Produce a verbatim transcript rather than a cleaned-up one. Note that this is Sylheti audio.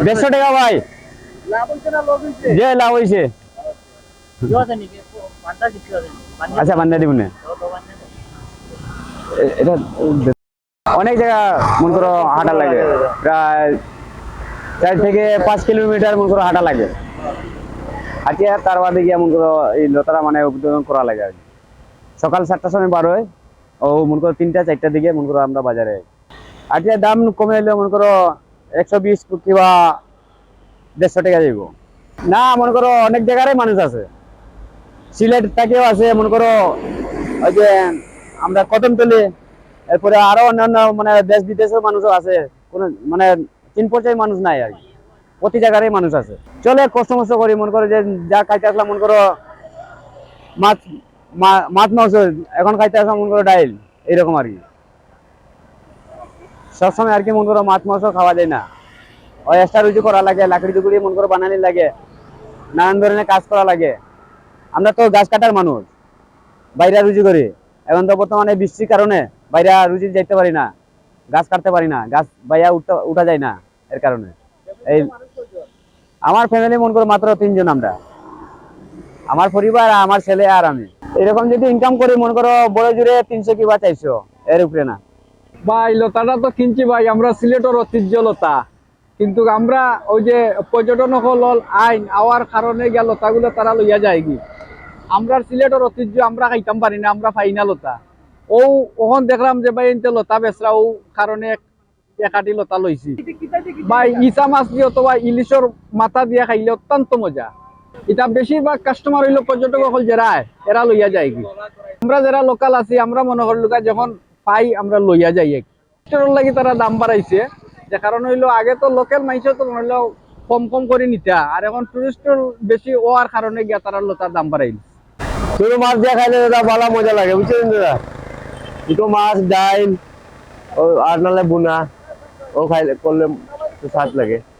দেড়শো টাকা ভাই। লাভ হইছে না লস হইছে? যে লাভ হইছে। কেউ আছে নাকি? বান্দা কিছু আছে নাকি? বান্দা আচ্ছা, বান্দা দিব না। তো, তো বান্দা। এ- এটা অনেক জায়গা মনে করো হাঁটা লাগে, প্রায় চার থেকে পাঁচ কিলোমিটার মনে করো হাঁটা লাগে। হাঁটিয়া তার বাদে গিয়া মনে করো এই লতারা মানে উদ্বোধন করা লাগে আর কি। সকাল সাতটার সময় বার হয়, ও মনে করো তিনটা চারটার দিকে মনে করো আমরা বাজারে। হাঁটিয়া দাম কমে হইলে মনে করো একশো বিশ কিংবা দেড়শো টাকা যাইব। না, মনে করো অনেক জায়গারই মানুষ আছে, সিলেট থাকিও আছে, মনে করো ওই যে আমরা কদমতলি, এরপরে আরো অন্যান্য মানে দেশ বিদেশের মানুষও আছে। কোনো মানে চিন পরিচয় মানুষ নাই আর কি, প্রতি জায়গারই মানুষ আছে। চলে কষ্ট মষ্ট করি, মনে করো যে যা খাইতে আসলাম মনে করো মাছ, মা- মাছ মাংস, এখন খাইতে আসলাম মনে করো ডাইল, এইরকম আর কি। সবসময় আর কি মনে করো মাছ মাংস খাওয়া যায় না, ওই এক্সট্রা রুজি করা লাগে, লাকড়ি টুকড়ি মনে করো বানানি লাগে, নানান ধরনের কাজ করা লাগে। আমরা তো গাছ কাটার মানুষ, বাইরে রুজি করি। এখন তো বর্তমানে বৃষ্টির কারণে বাইরে রুজি যাইতে পারি না, গাছ কাটতে পারি না, গাছ বাইয়া উঠতে উঠা যায় না। এর কারণে এই আমার ফ্যামিলি মনে করো মাত্র তিনজন আমরা, আমার পরিবার, আমার ছেলে আর আমি। এরকম যদি ইনকাম করি মনে করো বড় জোরে তিনশো কিংবা চারশো, এর উপরে না। ভাই, লতাটা তো কিনছি ভাই, আমরা সিলেটর ঐতিহ্য লতা, কিন্তু আমরা ওই যে পর্যটন অকল আইন আওয়ার কারণে গিয়া লতাগুলো তারা লইয়া যায়গি। আমরা সিলেটর ঐতিহ্য আমরা খাইতাম পারি না, আমরা পাই না লতা। ও ওখান দেখলাম যে ভাই এনতে লতা বেচরা, ও কারণে এক একাটি লতা লইছি। ভাই, ইছা মাছ দিয়ে অথবা ইলিশর মাথা দিয়ে খাইলে অত্যন্ত মজা। এটা বেশিরভাগ কাস্টমার হইলো পর্যটক অকল যেরা আয়, এরা লইয়া যায়গি। আমরা যেরা লোকাল আছি, আমরা মনে করলুকা যখন পাই আমরা লইয়া যাই। এক স্টোরর লাগি তারা দাম বাড়াইছে, যে কারণ হইলো আগে তো লোকাল মানুষ তো মনে হইলো কম কম করে নিতা, আর এখন টুরিস্ট বেশি হওয়ার কারণে গিয়া তারা লতার দাম বাড়াইল। ছোট মাছ দিয়ে খাইলে দাদা ভালো মজা লাগে, বুঝছেন দাদা? ছোট মাছ, ডাইল, ও আর নালে বুনা, ও খাইলে করলে একটু স্বাদ লাগে।